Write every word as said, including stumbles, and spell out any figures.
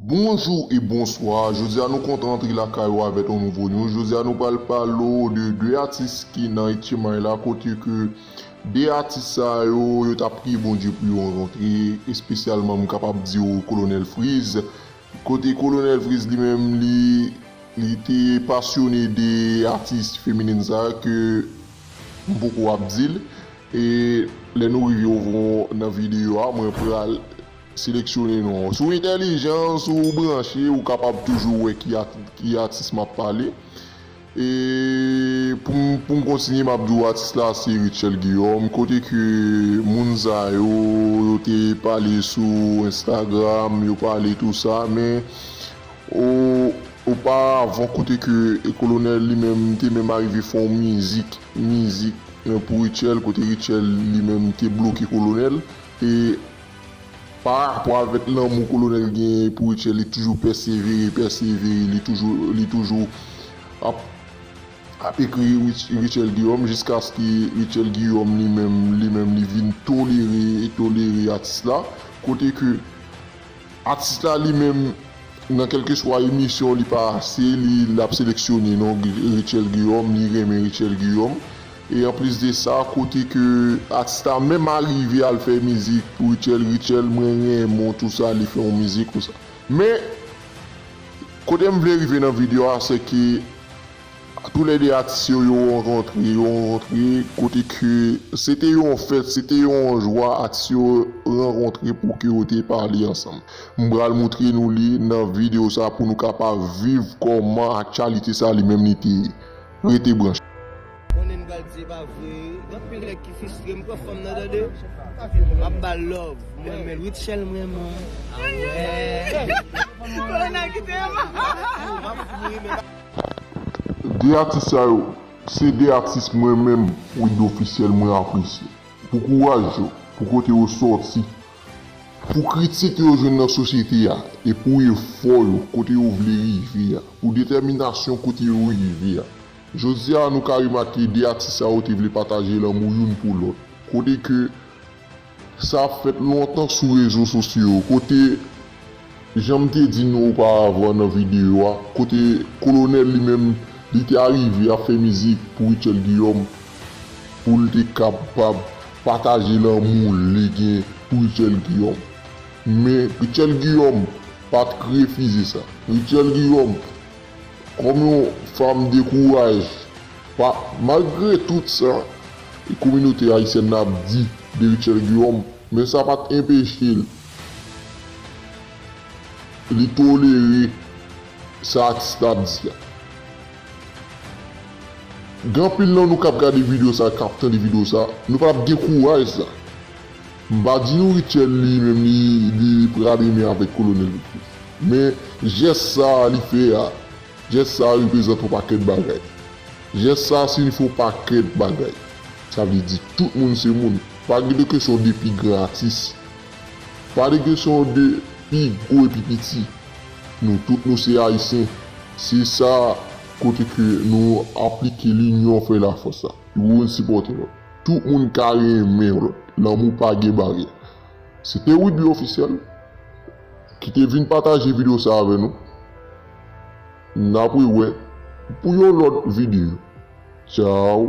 Bonjou e bonswa. Jodi a nou kontan antre lakay ou avèk yon nouvo news. Jodi a nou pral pale w de de atis ki nan H M I la, kote ke de atis sa yo, yo t ap priye Bondye pou yo rankontre, espesyalman m kapab di w Kolonèl Freeze. Kote Kolonèl Freeze li menm li, li te pasyone de atis feminen sa ke m poko ap di l. E lè nou rive o fon nan videyo a, mwen pral seleksyone non. Si w entèlijan, si w branche, ou kapab toujou wè ki at-, ki atis m ap pale. E pou m, pou m kontinye, m ap di w atis la se Rutshelle Guillaume. Kote ke moun sa yo, yo te pale sou Instagram, yo pale tou sa, men o, oparavan, kote ke Kolonèl li menm te menm arive fè yon mizik, mizik, eh, pou Rutshelle, kote Rutshelle li menm te bloke Kolonèl. E pa rapò avèk lanmou Kolonèl genyen pou Rutshelle, li toujou pèsevere, pèsevere, li toujou, li toujou ap, ap ekri Rutsh-, Rutshelle Guillaume, jiskaske Rutshelle Guillaume li menm, li menm li vin tolere, tolere atis la. Kote ke atis la li menm, nan kèlkeswa emisyon li pase, li, l ap seleksyone non Gu-, Rutshelle Guillaume, li renmen Rutshelle Guillaume. E anplis de sa, kote ke atis la menm arive al fè mizik pou Rutshelle, Rutshelle, mwen renmen w tou sa, li fè yon mizik konsa. Men, kote m vle rive nan videyo a, se ke toulède atis yo, yo rankontre, yo rankontre, kote ke se te yon fèt, se te yon jwa, atis yo rankontre pou ke yo te pale ansanm. M pral moutre nou li nan videyo sa pou nou kapab viv kòman aktyalite sa li menm li te ye. Rete branche. Konnen m pral di se pa vre. Gen anpil nèg ki fristre, m pran fanm nan tande. M ap ba l love. Mwen renmen l. Rutshelle, mwen renmen w. Kolonèl kite m. M ap mouri, men De atis sa yo, se de atis mwen menm, Widy Officiel, mwen apresye. Pou kouraj yo, pou kote yo sòti, pou kritik yo jwenn nan sosyete a, e pou efò yo, kote yo vle rive a, pou detèminasyon kote yo rive a. Jodi a, nou ka remake de atis sa yo te vle pataje lanmou youn pou lòt. Kote ke Sa ap fèt lontan sou rezo sosyo yo, kote, jan m te di nou oparavan nan videyo a, kote Kolonèl li menm, li te arive ap fè mizik pou Rutshelle Guillaume, pou l te kapab pataje lanmou li gen pou Rutshelle Guillaume. Men, Rutshelle Guillaume pa t refize sa. Rutshelle Guillaume, kòm yon fanm de kouraj, pa, malgre tout sa kominote ayisyèn nan ap di de Rutshelle Guillaume, men sa pa t enpeche l, li tolere sa atis la ap di a. Gen anpil nan nou k ap gade videyo sa, k ap tande videyo sa, nou pa t ap gen kouraj sa. M pa di nou Rutshelle li menm li, li pral renmen avèk Kolonèl Rutshelle. Men jès sa a li fè a, jès sa a reprezante yon pakèt bagay. Jès sa a siyifi yon pakèt bagay. Sa vle di tout moun se moun. Pa gen de kesyon de pi gran atis. Pa de kesyon de pi gwo e pi piti. Nou tout nou se Ayisyen. Se sa kote ke nou aplike linyon fè lafòs la. Youn sipòte lòt. Tout moun ka renmen yon lòt. Lanmou pa gen baryè. Se te Widy Officiel ki te vin pataje videyo sa avè nou. N ap rewè pou yon lòt videyo. Tchaw.